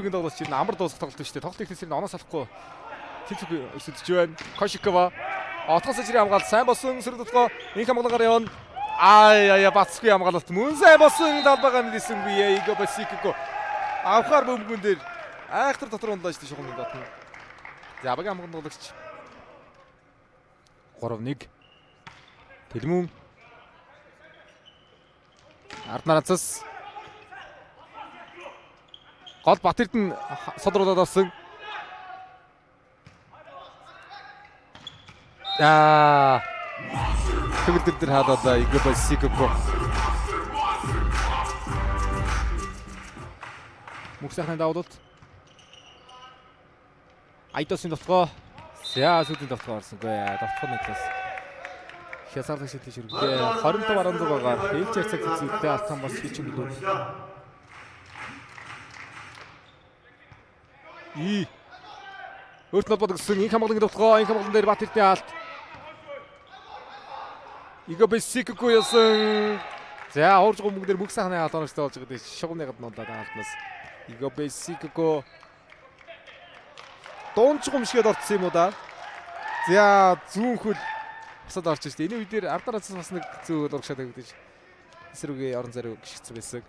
Рүүгийн тоглолт чинь амар дуусах тоглолт шүү дээ. Тоглолт ихнээс нь оноос салахгүй тэнцвэг өрсөдөж байна. Кошикова отгоос ижрийн хамгаалалт сайн болсон сөрөг дотгоо инх хамгаалгаар явна. Ай ай бацгүй хамгаалалт мөн сайн болсон талбайгаа мэдсэнгүй Иго Басикко авахар бөмбөгөн дээр айхтар дотор унлаа шүү дээ шугамын дотно. За багийн хамгаалан тоглогч 3-1 Тэлмүн Арднаранцас гол Батэрдэн содруулаад авсан. Аа төгөлдөр дээр хаалаа Иго Басикко. Мөнх сайхны давуулалт. Айдосын довтгоо. За сүйдийн довтгоо орсонгүй. Довтгооны талаас хязгаарлах шийдэл ширгэлээ. 25-16-гаар ээлж ярьцаг зүйдээ Алтан бас хичин клуб. И Өөрт нь холбоод өгсөн инх хамгаалan довтгоо, инх хамгаалan дээр Бат Эрдэнэ хаалт. Иго Бесикку ясан. За уурж гомбог дээр мөнх сайхны хаалт оновчтой болж байгаа. Шугамны гадна унлаа хаалтнаас. Иго Бесикку дуунч гомшгээд орцсон юм уу да? За зүүн хөл бусад орж штэ. Энэ үе дээр ардар ацсан бас нэг зүү урагшаад өгдөж. Эсрүүгээ орон зайруу гიშгцсэн байсан.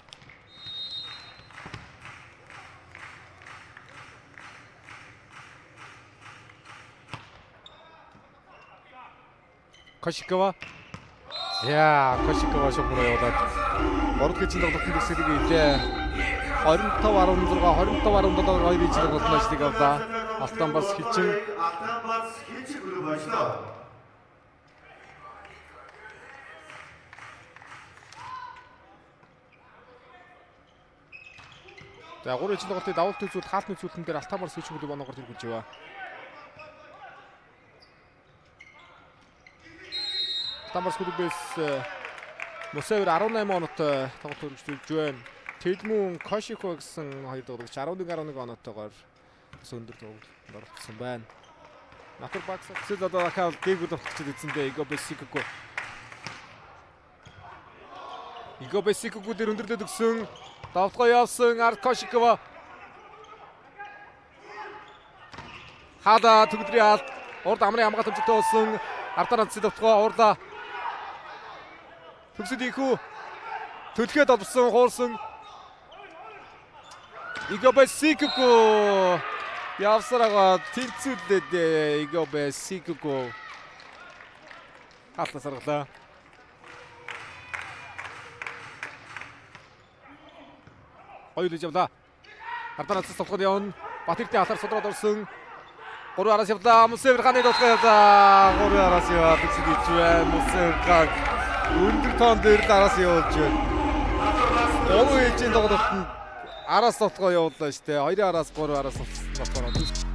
Кошикова. За, Кошикова шугамруу явуулаад 3 дахь хичээл тоглолтын төгсгөлийг илээ. 25-16, 25-17-оор хоёр хичээл тоглолтын ажлыг авлаа. Алтан бас хичин Алтан бас хичин клуб ажиллаа. За 3 хичээл тоглолтын давалт үзүүлэлт, хаалтны үзүүлэлтэн дээр Алтан бас хичин клуб оноогоор тэргүүлж яваа. Алтан бас клубээс Мусавир 18 оноотой тоглолт үргэлжлүүлж байна. Тэлмүн Кошико гэсэн хоёр тоглогч 11-11 оноотойгоор бас өндөр тоглолтод оролцсон байна. Натур Бакс цэцэл одоо дахиад дээгүүр тоглогчид эзэндээ Иго Бесикко. Иго Бесикко дээр өндөрлөд өгсөн. Давтгоо явсан Арт Кошикова. Хаада төгдрийн хаалт урд амрын хамгаалт амжилттай болсон. Ардаар анцын давтгоо уурлаа. Төгсөд ийхүү төлхөөд олбсон хуурсан. Иго Бесикко явсараа тэнцвүүлээд Иго Бесикко хаалтаас аргалаа. Хоёр лж явлаа. Ардаар анцын давтгоод явна. Батэрдийн халаар судраад орсон. 3 араас явлаа. Мусевер ханы довтгоо явлаа. 3 араас яваа. Төгсөд ич байна. Мусевер хан өндөр тоон дээр л араас явуулж байна. 3 ээлжийн тоглолтод араас довтгоо явууллаа шүү дээ. 2 араас 3 араас довтгоо.